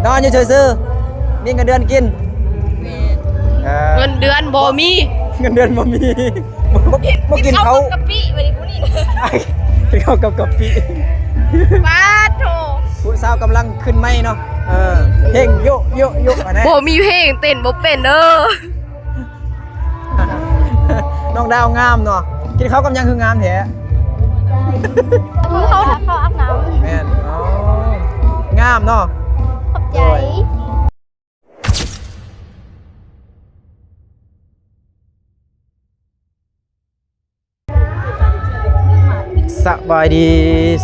ນອນຢູ່ຊື່ໆ ມີເງິນເດືອນກິນ. ແມ່ນ. ເອີ ເງິນເດືອນບໍ່ມີ. ເງິນເດືອນບໍ່ມີ. ບໍ່ ບໍ່ກິນເຂົ້າ ກິນເຂົ້າກັບກະປິ ບັດນີ້ຜູ້ນີ້ ກິນເຂົ້າກັບກະປິ. ປາດໂທ້ ຜູ້ສາວກຳລັງຂຶ້ນໃໝ່ເນາະ. ເອີ ເພງໂຍະໂຍະໂຍະ ອັນນັ້ນ ບໍ່ມີເພງ ເຕັ້ນບໍ່ເປັນເດີ. ນ້ອງດາວງາມເນາະ. ກິນເຂົ້າກັບຫຍັງຄືງາມແທ້? ເຂົ້າ ເຂົ້າອາບນ້ຳ. ແມ່ນ. ອໍ ງາມເນາະ. ຂອບໃຈ. ໂດຍ. ສະບາຍດີ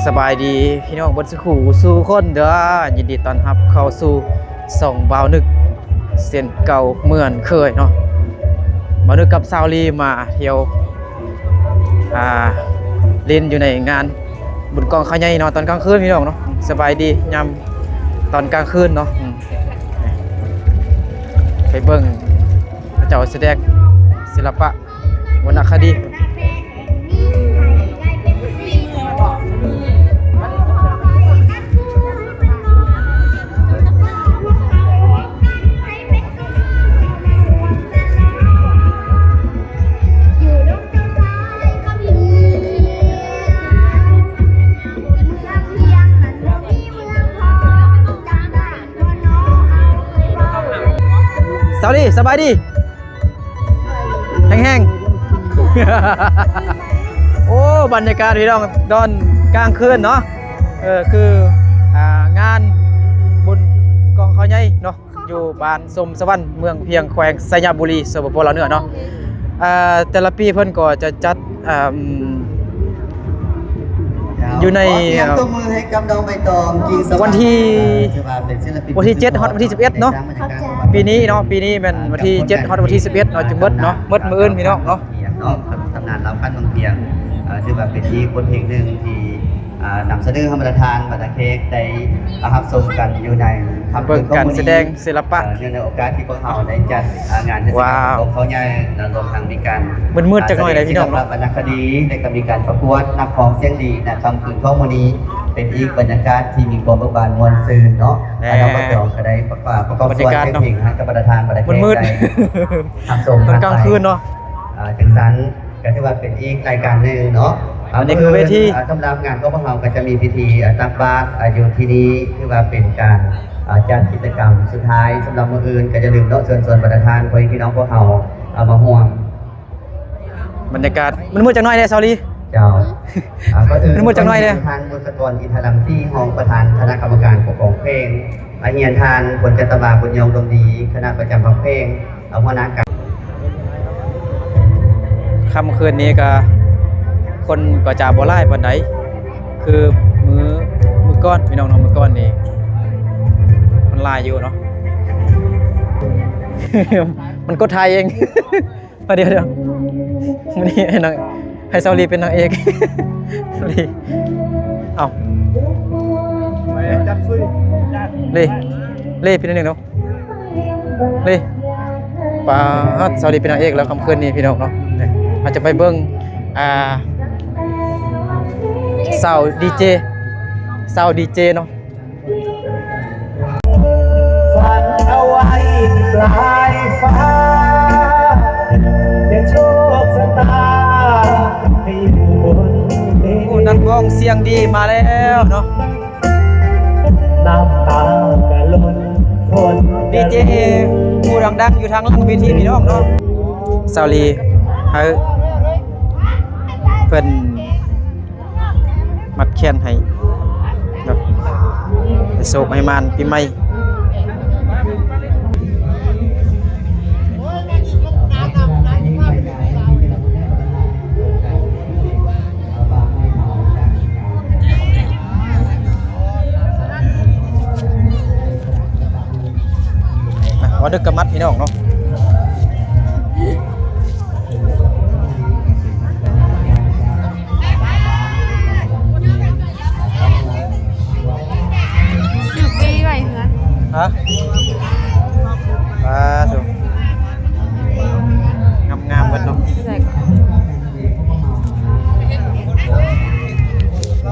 ສະບາຍດີພີ່ນ້ອງເບິດສູ່ຄູ່ສູ່ຄົນເດີ. ຍິນດີຕ້ອນຮັບເຂົ້າສູ່ຊ່ອງບ່າວນຶກເຊັ່ນເກົ່າເໝືອນເຄີຍເນາະ. ບ່າວນຶກກັບສາວລີມາທ່ຽວ ອ່າ ຫຼິ້ນຢູ່ໃນງານບຸນກອງເຂົ້າໃຫຍ່ເນາະ ຕອນກາງຄືນພີ່ນ້ອງເນາະ. ສະບາຍດີຍາມຕອນກາງຄືນເນາະ. ອືມ ໄປເບິ່ງເຂົາເຈົ້າສະແດງສິລະປະ ວັນນະຄະດີ. ສາວລີ ສະບາຍດີ ແຮງໆ. ໂອ້ ບັນຍາກາດພີ່ນ້ອງ ຕອນກາງຄືນເນາະ. ເອີ ຄື ອ່າ ງານບຸນກອງເຂົ້າໃຫຍ່ເນາະ ຢູ່ບ້ານຊົມສະຫວັນ ເມືອງພຽງ ແຂວງໄຊຍະບູລີ ສປປ ລາວເໜືອເນາະ. ອ່າ ແຕ່ລະປີເພິ່ນກໍຈະຈັດ ອ່າ ຢູ່ໃນ ຂໍສຽງຕົບມືໃຫ້ກັບນ້ອງໃບຕອງ ກິງສະຫວັນ ວັນທີ ເອີ ຖືວ່າເປັນສິລະປິນ ວັນທີເຈັດຮອດວັນທີສິບເອັດເນາະ ປີນີ້ເນາະ. ປີນີ້ແມ່ນວັນທີເຈັດຮອດວັນທີສິບເອັດເນາະ ຈຶ່ງໝົດເນາະ ໝົດມື້ອື່ນພີ່ນ້ອງເນາະ. ຕຳນານລາວພັນວັງພຽງ ເອີ ຖືວ່າເປັນອີກບົດເພງໜຶ່ງທີ່ ອ່າ ນຳສະເໜີໃຫ້ບັນດາທ່ານບັນດາແຂກໄດ້ ອ່າ ຮັບຊົມກັນຢູ່ໃນຄ່ຳຄືນຂອງມື້ນີ້ ເບິ່ງການສະແດງ ສິລະປະ ເອີ ເນື່ອງໃນໂອກາດທີ່ພວກເຮົາໄດ້ຈັດ ອ່າ ງານເທດສະການ ວ້າວ ກອງເຂົ້າໃຫຍ່ ແລະ ລວມທັງມີການ ມືດໆຈັກໜ້ອຍເດ້ພີ່ນ້ອງເນາະ ອ່າ ສະແດງສິລະປະວັນນະຄະດີ ແລະ ກໍມີການປະກວດນັກຮ້ອງສຽງດີໃນຄ່ຳຄືນຂອງມື້ນີ້ ເປັນອີກບັນຍາກາດທີ່ມີຄວາມເບີກບານມ່ວນຊື່ນເນາະ. ແມ່ນ. ນ້ອງໃບຕອງກໍໄດ້ປະກອບ ປະກອບສ່ວນເພງໃຫ້ກັບບັນດາທ່ານບັນດາແຂກໄດ້ຮັບຊົມກັນໄປ ຕອນກາງຄືນເນາະ. ອ່າ ຈັ່ງຊັ້ນ ກໍຖືວ່າເປັນອີກລາຍການໜຶ່ງເນາະ. ອັນນີ້ຄືເວທີ ອ່າ ສຳລັບງານຂອງພວກເຮົາກໍຈະມີພິທີ ອ່າ ຕັກບາດ ອ່າ ຢູ່ທີ່ນີ້ ຖືວ່າເປັນການ ອ່າ ຈັດກິດຈະກຳສຸດທ້າຍສຳລັບມື້ອື່ນ. ກໍຢ່າລືມເນາະ ເຊີນຊວນບັນດາທ່ານ ພໍ່ແມ່ພີ່ນ້ອງພວກເຮົາ ອ່າ ມາຮ່ວມບັນຍາກາດ. ມັນມືດຈັກໜ້ອຍເດ້ ສາວລີ. ເຈົ້າ. ອ່າ ກ່ອນອື່ນ ມັນມືດຈັກໜ້ອຍເດ້. ທ່ານ ບຸດສະກອນ ອິນທະລັງສີ ຮອງປະທານຄະນະກຳມະການປົກຄອງແຂວງ, ອາ ຮຽນທ່ານ ພົນຈັດຕະວາ ບຸນຍອງ ດົງດີ ຄະນະປະຈຳພັກແຂວງ, ອາ ຫົວໜ້າການ. ຄ່ຳຄືນນີ້ກະຄົນກໍຈະບໍ່ຫຼາຍປານໃດ ຄືມື້ ມື້ກ່ອນພີ່ນ້ອງເນາະ. ມື້ກ່ອນນີ້ມັນຫຼາຍຢູ່ເນາະ ມັນກົດຖ່າຍເອງ. ດຽວໆ ມື້ນີ້ໃຫ້ນາງ ໃຫ້ສາວລີເປັນນາງເອກ. ສາວລີ ເອົ້າ ໄປຈັດຊຸຍ ລີ ລີ ເປັນໜຶ່ງເນາະ ລີ. ປາດ ສາວລີເປັນນາງເອກແລ້ວຄ່ຳຄືນນີ້ພີ່ນ້ອງເນາະ. ເຮົາຈະໄປເບິ່ງ ອ່າ ສາວດີເຈ ສາວດີເຈເນາະ. ຝັນເອົາໄວ້ປາຍຟ້າ ແຕ່ໂຊກຊະຕາໃຫ້ຢູ່ບົນເວທີ. ໂອ້ ນັກຮ້ອງສຽງດີມາແລ້ວເນາະ ນ້ຳຕາກະຫຼົ່ນຝົນ. ດີເຈຜູ້ດັງໆຢູ່ທາງຫຼັງເວທີພີ່ນ້ອງເນາະ. ສາວລີ ໃຫ້ເພິ່ນ ມັດແຂນໃຫ້ເນາະ ໃຫ້ໂຊກໃຫ້ໝານປີໃໝ່. ອ່ະ ວ່າດຶກກະມັດພີ່ນ້ອງເນາະ. ຊື້ປີ້ໄວ້ເຮືອນ. ຮະ? ປາໂທ້ ງາມໆເບິດເນາະ. ໃສ່ກ່ອນ. ອ່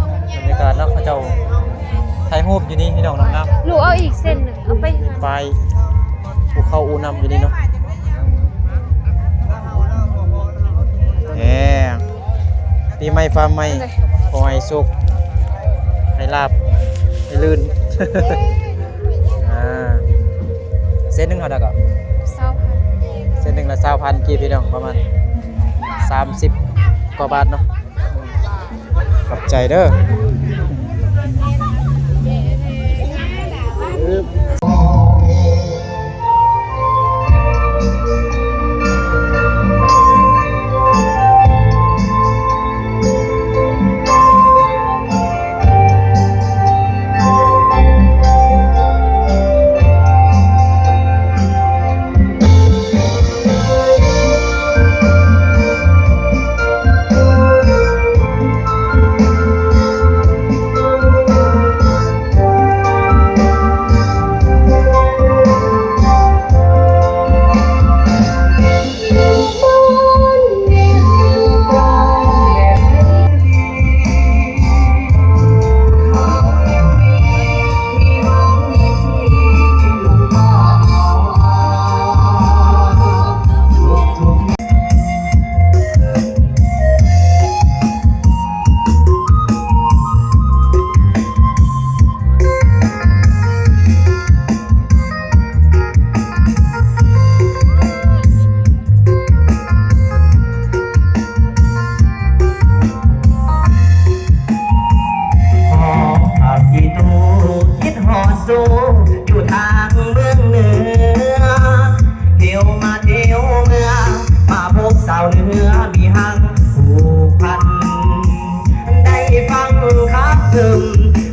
ະ ມາ ຮູບຢູ່ນີ້ພີ່ນ້ອງ ງາມໆ. ລູກເອົາອີກເສັ້ນໜຶ່ງ ເອົາໄປເຮືອນ. ໄປ ພູເຂົາອູນຳຢູ່ນີ້ເນາະ. ແໝ ປີໃໝ່ຟ້າໃໝ່ ຂໍໃຫ້ໂຊກ ໃຫ້ລາບ ໃຫ້ລື່ນ. ອ່າ ເສັ້ນໜຶ່ງເທົ່າໃດກໍ? ຊາວພັນ. ເສັ້ນໜຶ່ງລະຊາວພັນກີບ ພີ່ນ້ອງ ປະມານສາມສິບກວ່າບາດເນາະ. ຂອບໃຈເດີ. ຮອດອີ່ຕູຄິດຮອດຊູ ຢູ່ທາງເມືອງເໜືອ ທ່ຽວມາທ່ຽວເມືອ ມາພົບສາວເໜືອ ມີຮັກຜູກພັນ ໄດ້ຟັງຄຳເອີ້ນ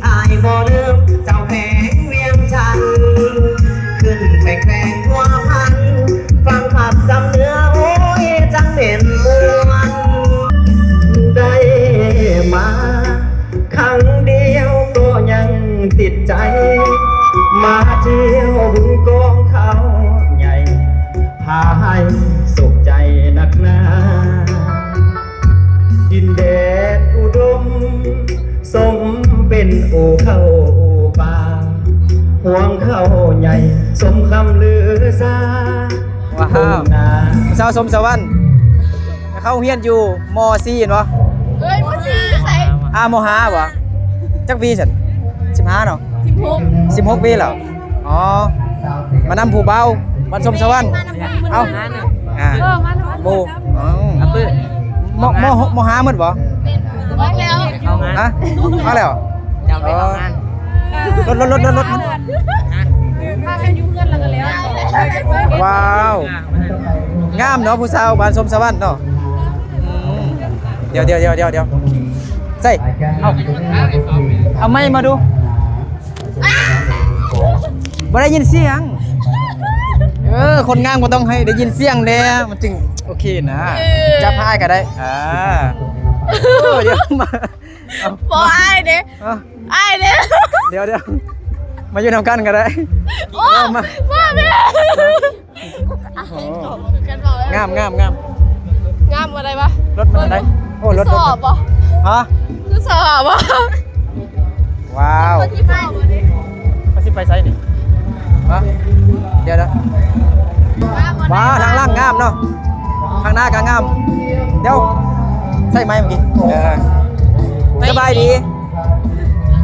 ອ້າຍບໍ່ລືມ ສາວແຂວງວຽງຈັນ ຂຶ້ນໄປແຂວງຫົວພັນ ຟັງຄຳສຳເໜືອ ໂອ້ຍ ຈັ່ງແມ່ນມ່ວນ ໄດ້ມາ ຄັ້ງດຽວກໍຍັງຕິດໃຈ ມາທ່ຽວບຸນກອງເຂົ້າໃຫຍ່ ພາໃຫ້ສຸກໃຈນັກໜາ ດິນແດນອຸດົມ ສົມເປັນອູ່ເຂົ້າອູ່ປາ ຮວງເຂົ້າໃຫຍ່ ສົມຄຳລືຊາ ວ້າວ ທຸ່ງນາ ຜູ້ສາວສົມສະຫວັນ ໄປເຂົ້າໂຮງຮຽນຢູ່ ມໍສີ່ແມ່ນບໍ່? ເອີຍ ມໍສີ່ຢູ່ໃສ? ອ່າ ມໍຫ້າບໍ່? ຈັກປີຊັ້ນ? ສິບຫ້າເນາະ? ສິບຫົກ ສິບຫົກປີແລ້ວ. ອໍ ມານຳຜູ້ບ່າວ ບ້ານສົມສະຫວັນ. ເອົ້າ ອ່າ ເອີ ມານຳໝູ່ ອໍ ມ ມ ມໍຫ້າໝົດບໍ່? ອອກແລ້ວ. ຮະ? ອອກແລ້ວ? ເຈົ້າໄປເຂົ້າງານ ລົດ ລົດ ລົດ ລົດ ລົດ ພາກັນຢູ່ເຮືອນແລ້ວກໍແລ້ວ. ວ້າວ ງາມເນາະ ຜູ້ສາວບ້ານສົມສະຫວັນເນາະ. ອືມ ດຽວ ດຽວ ດຽວ ດຽວ ໃສ່ ເອົາ ເອົາໄມມາດູ ບໍ່ໄດ້ຍິນສຽງ. ເອີ ຄົນງາມກໍຕ້ອງໃຫ້ໄດ້ຍິນສຽງແດ່ ມັນຈຶ່ງໂອເຄນະ. ເອີ ຈັບໃຫ້ອ້າຍກໍໄດ້. ອ່າ ເອີ ດຽວມາ ເອົາ ບໍ່ ອ້າຍເດ້ ຮະ? ອ້າຍເດ້. ດຽວ ດຽວ ມາຢູ່ນຳກັນກໍໄດ້. ໂອ້ ເອົາມາ ມາແມ່. ໂອ້ ງາມ ງາມ ງາມ ງາມບໍ່ໄດ້ວະ? ລົດມັນໄດ້. ໂອ້ ລົດ ລົດ ສອບບໍ່? ຮະ? ຄືສອບບໍ່? ວ້າວ ເຂົາຊິໄປໃສນີ້? ຮະ? ດຽວ ດຽວ ວ້າວ ທາງຫຼັງງາມເນາະ ທາງໜ້າກໍງາມ. ດຽວ ໃສ່ໄມເມື່ອກີ້. ເອີ ສະບາຍດີ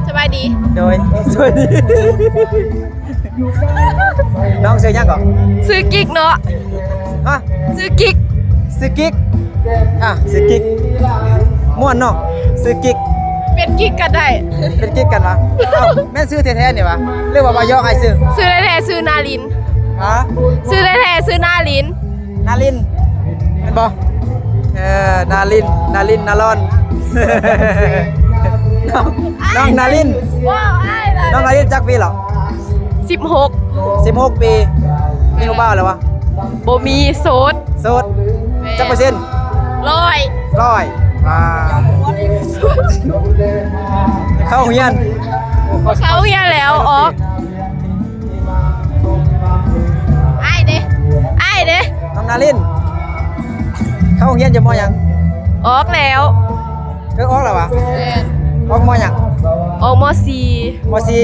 ສະບາຍດີ. ໂດຍ ສະບາຍດີ. ນ້ອງຊື່ຫຍັງເກາະ? ຊື່ກິກເນາະ. ຮະ? ຊື່ກິກ ຊື່ກິກ. ອ່ະ ຊື່ກິກ ມ່ວນເນາະ ຊື່ກິກ. ເປັນກິກກັນໄດ້ ເປັນກິກກັນຫວາ? ເອົ້າ ແມ່ນຊື່ແທ້ໆນີ້ຫວາ ຫຼືວ່າ ວ່າຢອກອ້າຍຊື່? ຊື່ແທ້ໆຊື່ນາລິນ. ຮະ? ຊື່ແທ້ໆຊື່ນາລິນ. ນາລິນ ແມ່ນບໍ່? ເອີ ນາລິນ ນາລິນ ນາລອນ ນ້ອງ ນ້ອງນາລິນ. ນ້ອງນາລິນຈັກປີແລ້ວ? ສິບຫົກ ສິບຫົກປີ. ມີຜູ້ບ່າວແລ້ວຫວາ? ບໍ່ມີ ໂສດ ໂສດ. ແມ່ນ. ຈັກເປີເຊັນ? ຮ້ອຍ ຮ້ອຍ. ອ່າ ເຂົ້າໂຮງຮຽນ ເຂົ້າໂຮງຮຽນແລ້ວ ອອກ. ອ້າຍເດ້ ອ້າຍເດ້. ນ້ອງນາລິນ ເຂົ້າໂຮງຮຽນຢູ່ ມໍຫຍັງ? ອອກແລ້ວ. ເອີ ອອກແລ້ວຫວາ? ແມ່ນ. ອອກ ມໍຫຍັງ? ອອກ ມໍສີ່ ມໍສີ່.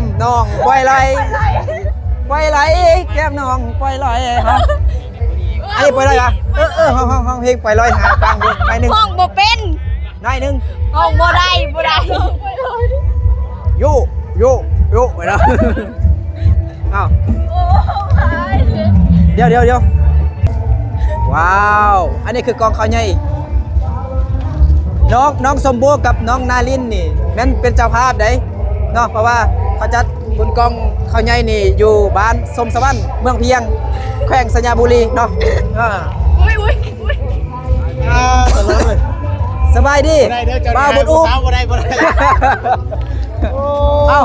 ມນ້ອງປ່ອຍລອຍ ປ່ອຍລອຍ ແກ້ມນ້ອງປ່ອຍລອຍ ເຮົາ ອັນນີ້ປ່ອຍລອຍຫວາ? ເອີ ເອີ ຮ້ອງ ຮ້ອງ ຮ້ອງເພງປ່ອຍລອຍໃຫ້ຟັງດູໜ້ອຍໜຶ່ງ. ຮ້ອງບໍ່ເປັນ ໜ້ອຍໜຶ່ງ. ຮ້ອງບໍ່ໄດ້ ບໍ່ໄດ້. ໂຍ ໂຍ ໂຍ ໄປແລ້ວ. ອ້າວ ໂອ້ຍ ດຽວ ດຽວ ດຽວ ວ້າວ ອັນນີ້ຄືກອງເຂົ້າໃຫຍ່. ນ້ອງ ນ້ອງສົມບູກັບນ້ອງນາລິນນີ້ແມ່ນເປັນເຈົ້າພາບໃດ໋ເນາະ ເພາະວ່າເຂົາຈັດບຸນກອງເຂົ້າໃຫຍ່ນີ້ຢູ່ບ້ານຊົມສະຫວັນ ເມືອງພຽງ ແຂວງໄຊຍະບູລີເນາະ. ອ່າ ອຸ້ຍ ອຸ້ຍ ອຸ້ຍ ອ່າ ສະບາຍເລີຍ ສະບາຍດີ ບໍ່ໄດ້ເດີ ເຈົ້າ ບ່າວບຸນອຸ ບໍ່ໄດ້ ບໍ່ໄດ້ ບໍ່ໄດ້. ໂອ້ ເອົ້າ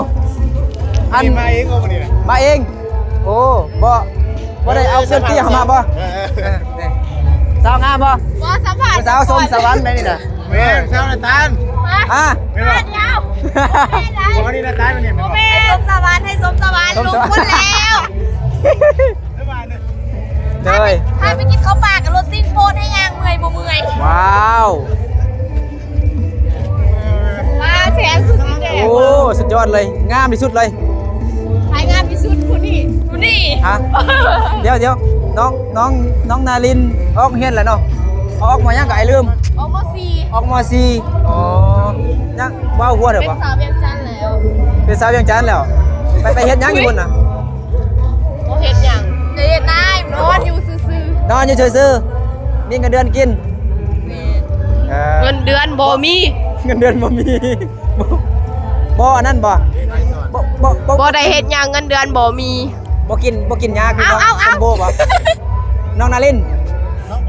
ອັນນີ້ມາເອງບໍ່ມື້ນີ້ນະ? ມາເອງ. ໂອ້ ບໍ່ ບໍ່ໄດ້ເອົາເຊວຕີ້ເຮົາມາບໍ່? ເອີ ເອີ ເອີ ນີ້ ສາວງາມບໍ່? ບໍ່ ສຳພາດ ຜູ້ສາວຊົມສະຫວັນໃດນີ້ນະ. ແມ່ນ ສາວນ້ຳຕານ. ຮະ? ແມ່ນບໍ່? ດຽວ ບໍ່ ນີ້ນ້ຳຕານນີ້ ບໍ່ແມ່ນ ຊົມສະຫວັນ ໃຫ້ຊົມສະຫວັນ ລົງພຸ້ນແລ້ວ. ໂດຍ ພາໄປກິນເຂົ້າປ່າກັບລົດຊິງໂພດ ໃຫ້ຍ່າງເມື່ອຍບໍ່ເມື່ອຍ. ວ້າວ ມາແສງສຸດຍອດ. ໂອ້ ສຸດຍອດເລີຍ ງາມທີ່ສຸດເລີຍ. ໃຜງາມທີ່ສຸດ? ຜູ້ນີ້ ຜູ້ນີ້. ຮະ? ດຽວ ດຽວ ນ້ອງ ນ້ອງ ນ້ອງນາລິນອອກໂຮງຮຽນແລ້ວເນາະ? ອອກ ມ.ຫຍັງກະອ້າຍລືມ. ອອກ ມ.ສີ່. ອອກ ມ.ສີ່. ອໍ ຍັງເວົ້າຫົວເດີ ເປັນສາວວຽງຈັນແລ້ວ ເປັນສາວວຽງຈັນແລ້ວ. ໄປ ໄປເຮັດຫຍັງຢູ່ພຸ້ນນະ? ບໍ່ເຮັດຫຍັງ ໄປເຮັດນາຍ ນອນຢູ່ຊື່ໆ. ນອນຢູ່ຊື່ໆ ມີເງິນເດືອນກິນ. ແມ່ນ ເອີ ເງິນເດືອນບໍ່ມີ ເງິນເດືອນບໍ່ມີ. ບໍ່ ບໍ່ອັນນັ້ນບໍ່? ບໍ່ ບໍ່ ບໍ່ ບໍ່ໄດ້ເຮັດຫຍັງ ເງິນເດືອນບໍ່ມີ. ບໍ່ກິນ ບໍ່ກິນຫຍ້າຄື ເອົ້າ ນ້ອງ ເອົ້າ ສົມບູບໍ່? ນ້ອງນາລິນ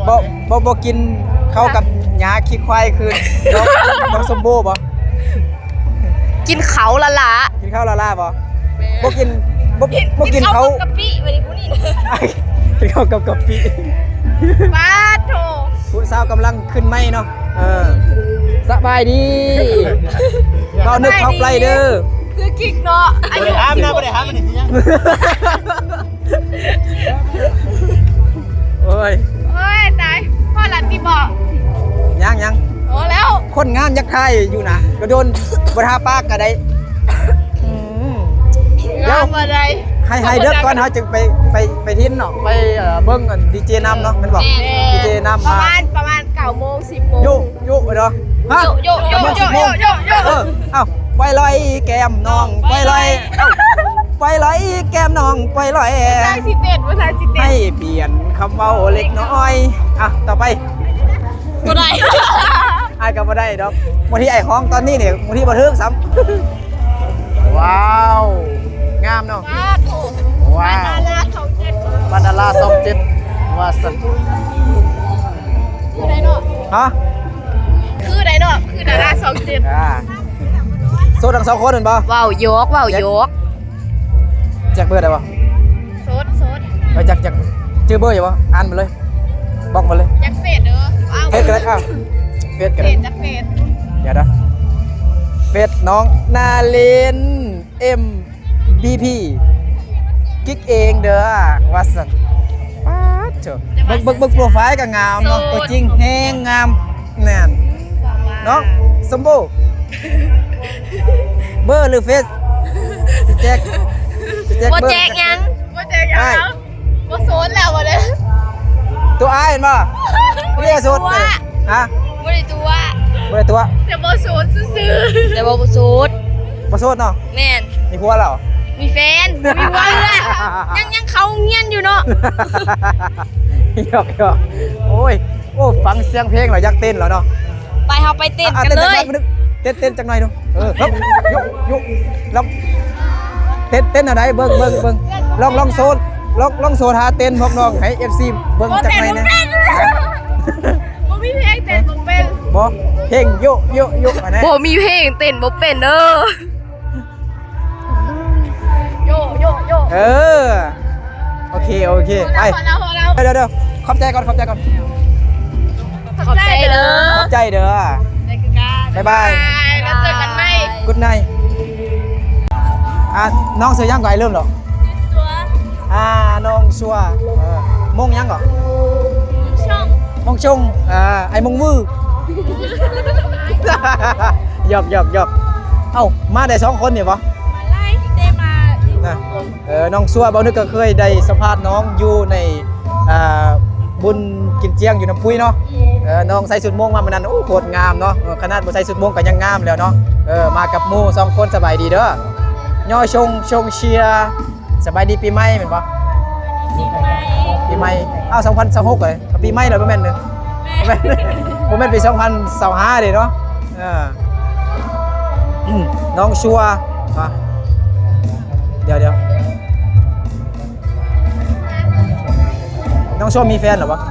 ບໍ່ ບໍ່ ບໍ່ກິນເຂົ້າກັບຫຍ້າຂີ້ຄວາຍຄື ນ້ອງ ນ້ອງສົມບູບໍ່? ກິນເຂົ້າລ້າໆ. ກິນເຂົ້າລ້າໆບໍ່? ແມ່ນ ບໍ່ກິນ ບໍ່ ກິນ ບໍ່ກິນເຂົ້າ ເຂົ້າກັບກະປິ ບັດນີ້ຜູ້ນີ້ ກິນເຂົ້າກັບກະປິ. ປາດໂທ້ ຜູ້ສາວກຳລັງຂຶ້ນໃໝ່ເນາະ. ເອີ ສະບາຍດີ ເວົ້ານຶກເຂົ້າໄປເດີ. ຊື່ກິກເນາະ ບໍ່ໄດ້ຖາມນະ ບໍ່ໄດ້ຖາມ ອັນນີ້ຊິຫຍັງ? ໂອ້ຍ ໂອ້ຍ ຕາຍ ພໍລະຕິບໍ? ຍັງ ຍັງ ພໍແລ້ວ ຄົນງາມຢາກຖ່າຍຢູ່ນະ ກະດົນ ບໍ່ທາປາກກະໄດ້. ອືມ ງາມບໍ່ໄດ້ ໃຫ້ ໃຫ້ເດີກ່ອນ ເຮົາຈຶ່ງໄປ ໄປ ໄປທິນເນາະ ໄປ ເອີ ເບິ່ງອັນດີເຈນຳເນາະ ແມ່ນບໍ່? ແມ່ນ ດີເຈນຳ ປະມານ ປະມານເກົ້າໂມງ ສິບໂມງ. ໂຍ ໂຍ ເນາະ ຮະ ໂຍ ໂຍ ໂຍ ໂຍ ໂຍ ໂຍ ໂຍ ເອີ ເອົ້າ ປ່ອຍລອຍແກ້ມນ້ອງ ປ່ອຍລອຍ ເອົ້າ ໄປລອຍ ແກ້ມນ້ອງໄປລອຍ ພາສາຈີນເຕັດ ພາສາຈີນເຕັດ ໃຫ້ປ່ຽນຄຳເວົ້າເລັກນ້ອຍ. ອ່ະ ຕໍ່ໄປ ບໍ່ໄດ້ ອ້າຍກໍບໍ່ໄດ້ດອກ. ບາງທີອ້າຍຮ້ອງຕອນນີ້ນີ້ ບາງທີບໍ່ຖືກຊ້ຳ. ວ້າວ ງາມເນາະ. ວ້າວ ບ້ານດາລາຊ່ອງເຈັດ ບ້ານດາລາຊ່ອງເຈັດ ວ່າຊັ້ນ. ຄືໃດເນາະ? ຮະ? ຄືໃດເນາະ? ຄືດາລາຊ່ອງເຈັດ. ອ່າ ໂສດທັງສອງຄົນແມ່ນບໍ່? ເວົ້າຢອກ ເວົ້າຢອກ. ແຈັກເບີໄດ້ບໍ່? ໂສດ ໂສດ. ເອີ ຈັກ ຈັກ ຈື່ເບີຢູ່ບໍ່? ອ່ານມາເລີຍ ບລັອກມາເລີຍ. ຈັກເຟສເດີ? ເຟສກໍໄດ້. ອ່ະ ເຟສກໍໄດ້. ເຟສ ຈັກເຟສ? ດຽວເດີ ເຟສນ້ອງນາລິນ ເອັມ ບີພີ ກິກເອງເດີ ວ່າຊັ້ນ. ປາດໂທ້ ເບິ່ງ ເບິ່ງ ເບິ່ງໂປຣໄຟລ໌ກໍງາມເນາະ ໂສດ ຕົວຈິງແຮງງາມ. ແມ່ນ ນ້ອງສົມບູ ເບີຫຼືເຟສ? ຊິແຈກ ຊິແຈກ ບໍ່ແຈກຫຍັງ ບໍ່ແຈກຫຍັງ. ບໍ່ໂສດແລ້ວບໍ່ເດ້. ຕົວອ້າຍແມ່ນບໍ່? ບໍ່ໄດ້ໂສດ. ຕົວະ ຮະ? ບໍ່ໄດ້ຕົວະ ບໍ່ໄດ້ຕົວະ ແຕ່ບໍ່ໂສດຊື່ໆ ແຕ່ວ່າບໍ່ໂສດ. ບໍ່ໂສດເນາະ. ແມ່ນ. ມີຜົວແລ້ວ? ມີແຟນ ບໍ່ມີຜົວເທື່ອ. ຍັງ ຍັງເຂົ້າໂຮງຮຽນຢູ່ເນາະ. ຫຍອກໆ. ໂອ້ຍ ໂອ້ ຟັງສຽງເພງແລ້ວຢາກເຕັ້ນແລ້ວເນາະ. ໄປ ເຮົາໄປເຕັ້ນ ອ່ະ ກັນເລີຍ. ເຕັ້ນ ເຕັ້ນຈັກໜ່ອຍດູ. ເອີ ເຮີບ ຍຸ ຍຸ ລອງເຕັ້ນ ເຕັ້ນແນວໃດ? ເບິ່ງ ເບິ່ງ ເບິ່ງ ລອງ ລອງໂຊ ລອງ ລອງໂຊທ່າເຕັ້ນພວກນ້ອງໃຫ້ເອັຟຊີເບິ່ງຈັກໜ່ອຍແດ່. ບໍ່ເຕັ້ນ ບໍ່ເປັນ ບໍ່ມີເພງເຕັ້ນບໍ່ເປັນ. ບໍ່ ເພງ ໂຍ ໂຍ ໂຍ ອັນນັ້ນ ບໍ່ມີເພງເຕັ້ນບໍ່ເປັນເດີ. ໂຍ ໂຍ ໂຍ ເອີ ໂອເຄ ໂອເຄ ໄປ. ພໍແລ້ວ ພໍແລ້ວ ດຽວ ດຽວ ຂອບໃຈກ່ອນ ຂອບໃຈກ່ອນ. ຂອບໃຈເດີ ຂອບໃຈເດີ. ຂອບໃຈຄືກັນ ບາຍບາຍ ບາຍບາຍ ແລ້ວເຈີກັນໃໝ່ ກຸດໄນ. ອ່າ ນ້ອງຊື່ຫຍັງກໍ ອ້າຍລືມແລ້ວ. ຊື່ ອ່າ ນ້ອງຊົ່ວ ເອີ ມົງຫຍັງກໍ? ມົງຊົງ ມົງຊົງ ອ່າ ອ້າຍມົງວື. ຫຍອກ ຫຍອກ ຫຍອກ. ເອົ້າ ມາໄດ້ສອງຄົນນີ້ບໍ່? ມາຫຼາຍ ແຕ່ມາ ນະ ເອີ ນ້ອງຊົ່ວ ເບົານຶກກໍເຄີຍໄດ້ສຳພາດນ້ອງຢູ່ໃນ ອ່າ ບຸນກິນຈຽງຢູ່ນ້ຳປຸ້ຍເນາະ. ເອີ ນ້ອງໃສ່ຊຸດມົງມາມື້ນັ້ນ ໂອ້ ໂຄດງາມເນາະ. ເອີ ຂະໜາດບໍ່ໃສ່ຊຸດມົງກໍຍັງງາມແລ້ວເນາະ. ເອີ ມາກັບໝູ່ສອງຄົນ ສະບາຍດີເດີ. ຍໍຊົງ ຊົງເຊຍ ສະບາຍດີປີໃໝ່ແມ່ນບໍ່? ປີໃໝ່ ປີໃໝ່. ອ້າວ ສອງພັນຊາວຫົກເລີຍ ປີໃໝ່ແລ້ວບໍ່ແມ່ນເດີ. ແມ່ນ ບໍ່ແມ່ນປີສອງພັນຊາວຫ້າເດ້ເນາະ. ເອີ ນ້ອງຊົ່ວ ອ່ະ ດຽວ ດຽວ ນ້ອງຊົ່ວມີແຟນແລ້ວບໍ່? ຮະ?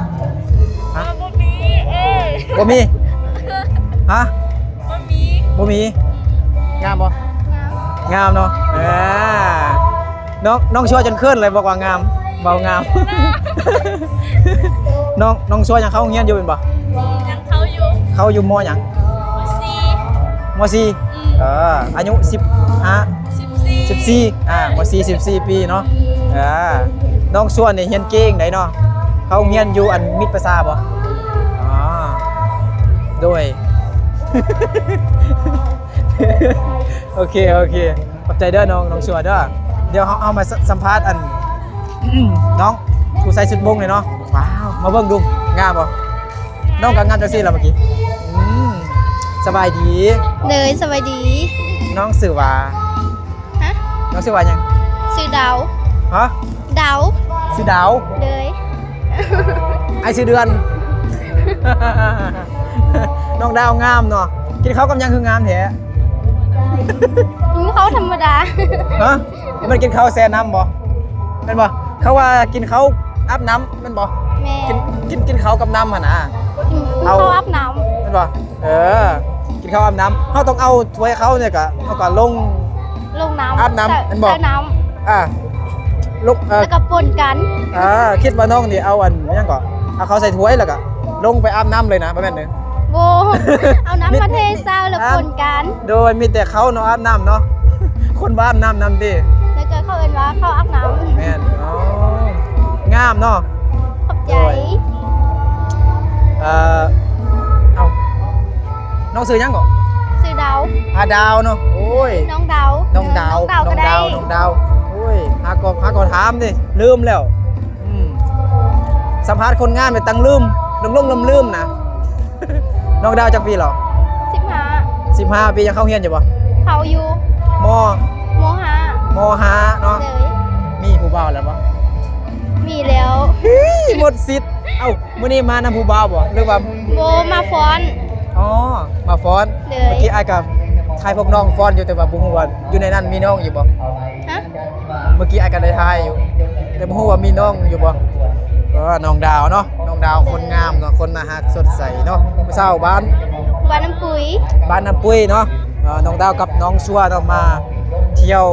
ເອີ ບໍ່ມີ ເອີ ບໍ່ມີ ຮະ? ບໍ່ມີ ບໍ່ມີ. ງາມບໍ່? ງາມ ງາມເນາະ. ອ່າ ນ້ອງ ນ້ອງຊົ່ວຈົນເຂີນເລີຍ ບອກວ່າງາມ ເວົ້າງາມ. ນ້ອງ ນ້ອງຊົ່ວຍັງເຂົ້າໂຮງຮຽນຢູ່ແມ່ນບໍ່? ຍັງເຂົ້າຢູ່. ເຂົ້າຢູ່ ມໍ ຫຍັງ? ມໍສີ່ ມໍສີ່. ອືມ ເອີ ອາຍຸສິບຫ້າ ສິບສີ່ ສິບສີ່ ອ່າ ມໍສີ່ ສິບສີ່ປີເນາະ. ອ່າ ນ້ອງຊົ່ວນີ້ຮຽນເກັ່ງໃດ໋ເນາະ. ເຂົ້າໂຮງຮຽນຢູ່ອັນມິດປະຊາບໍ່? ອໍ ໂດຍ ໂອເຄ ໂອເຄ. ຂອບໃຈເດີນ້ອງ ນ້ອງຊົ່ວເດີ. ດຽວເຮົາ ເຮົາມາສະ ສຳພາດອັນ ນ້ອງຜູ້ໃສ່ຊຸດມົງນີ້ເນາະ. ວ້າວ ມາເບິ່ງດູ ງາມບໍ່? ນ້ອງກໍງາມຈັ່ງຊີ້ລະເມື່ອກີ້. ອືມ ສະບາຍດີ. ເດີ ສະບາຍດີ. ນ້ອງຊື່ວ່າ? ຮະ? ນ້ອງຊື່ວ່າຫຍັງ? ຊື່ດາວ. ຮະ? ດາວ. ຊື່ດາວ? ເດີ. ອ້າຍຊື່ເດືອນ. ນ້ອງດາວງາມເນາະ. ກິນເຂົ້າກັບຫຍັງຄືງາມແທ້? ກິນເຂົ້າທຳມະດາ. ຮະ? ມັນກິນເຂົ້າແຊ່ນ້ຳບໍ່? ແມ່ນບໍ່? ເຂົາວ່າກິນເຂົ້າອາບນ້ຳແມ່ນບໍ່? ແມ່ນ. ກິນ ກິນ ກິນເຂົ້າກັບນ້ຳຫັ້ນນະ. ກິນ ກິນເຂົ້າອາບນ້ຳແມ່ນບໍ່? ເອີ ກິນເຂົ້າອາບນ້ຳ. ເຮົາຕ້ອງເອົາຖ້ວຍເຂົ້ານີ້ກະ ເຮົາກະລົງ ລົງນ້ຳ ອາບນ້ຳ ໃສ່ ແມ່ນບໍ່? ໃສ່ນ້ຳ ອ່າ ລົງ ເອີ ແລ້ວກໍປົນກັນ. ອ່າ ຄິດວ່ານ້ອງນີ້ເອົາອັນຫຍັງເກາະ ເອົາເຂົ້າໃສ່ຖ້ວຍແລ້ວກໍລົງໄປອາບນ້ຳເລີຍນະ ບໍ່ແມ່ນເດີ? ບໍ່ ເອົານ້ຳມາເທໃສ່ແລ້ວປົນກັນ. ໂດຍ ມີແຕ່ເຂົ້າເນາະ ອາບນ້ຳເນາະ. ຄົນບໍ່ອາບນ້ຳນຳຕິ? ແລ້ວກໍເຂົາເອີ້ນວ່າເຂົ້າອາບນ້ຳ. ແມ່ນ. ອໍ ງາມເນາະ. ຂອບໃຈ. ໂດຍ ເອີ ເອົ້າ ນ້ອງຊື່ຫຍັງເກາະ? ຊື່ດາວ. ອາ ດາວເນາະ. ໂອ້ຍ ນ້ອງດາວ ນ້ອງດາວ ເອີ ນ້ອງດາວ ນ້ອງດາວ ນ້ອງດາວ. ໂອ້ຍ ຫາກໍ ຫາກໍຖາມເດ້ ລືມແລ້ວ. ອືມ ສຳພາດຄົນງາມນີ້ຕັ້ງລືມ ຫຼົງໆລືມໆນະ. ນ້ອງດາວຈັກປີແລ້ວ? ສິບຫ້າ. ສິບຫ້າປີ ຍັງເຂົ້າຮຽນຢູ່ບໍ່? ເຂົ້າຢູ່. ມໍ? ມໍຫ້າ. ມໍຫ້າເນາະ. ໂດຍ. ມີຜູ້ບ່າວແລ້ວບໍ່? ມີແລ້ວ. ເຮີ້ຍ ໝົດສິດ. ເອົ້າ ມື້ນີ້ມານຳຜູ້ບ່າວບໍ່ ຫຼືວ່າ? ບໍ່ ມາຟ້ອນ. ອໍ ມາຟ້ອນ. ໂດຍ. ເມື່ອກີ້ອ້າຍກໍຖ່າຍພວກນ້ອງຟ້ອນຢູ່ ແຕ່ວ່າບໍ່ຮູ້ວ່າຢູ່ໃນນັ້ນມີນ້ອງຢູ່ບໍ່? ຮະ? ເມື່ອກີ້ອ້າຍກໍໄດ້ຖ່າຍຢູ່ ແຕ່ບໍ່ຮູ້ວ່າມີນ້ອງຢູ່ບໍ່? ເອີ ນ້ອງດາວເນາະ ນ້ອງດາວຄົນງາມເນາະ ຄົນໜ້າຮັກສົດໃສເນາະ. ຜູ້ສາວບ້ານ? ບ້ານນ້ຳປຸຍ. ບ້ານນ້ຳປຸຍເນາະ. ເອີ ນ້ອງດາວກັບນ້ອງຊົ່ວເນາະ ມາທ່ຽວ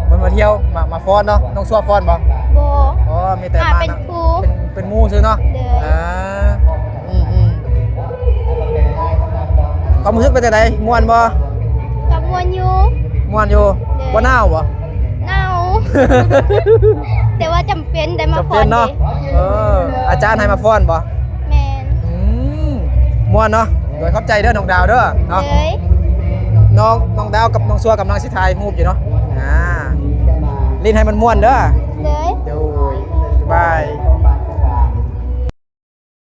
ບໍ່ແມ່ນມາທ່ຽວ ມາ ມາຟ້ອນເນາະ. ນ້ອງຊົ່ວຟ້ອນບໍ່? ບໍ່. ອໍ ມີແຕ່ ອ່າ ມາ ເປັນ ເນາະ ຄູ ເປັນ ເປັນໝູ່ຊື່ເນາະ. ໂດຍ. ອ່າ ອືມໆ ຄວາມຮູ້ສຶກເປັນຈັ່ງໃດ? ມ່ວນບໍ່? ກໍມ່ວນຢູ່. ມ່ວນຢູ່. ໂດຍ. ບໍ່ໜາວບໍ່? ໜາວ ແຕ່ວ່າຈຳເປັນໄດ້ມາ ຈຳເປັນເນາະ ເອີ ອາຈານໃຫ້ມາຟ້ອນບໍ່? ແມ່ນ. ອືມ ມ່ວນເນາະ. ໂດຍ ຂອບໃຈເດີນ້ອງດາວເດີເນາະ. ໂດຍ. ນ້ອງ ນ້ອງດາວກັບນ້ອງຊົ່ວກຳລັງຊິຖ່າຍຮູບຢູ່ເນາະ. ອ່າ ຫຼິ້ນໃຫ້ມັນມ່ວນເດີ. ໂດຍ. ໂດຍ ບາຍ.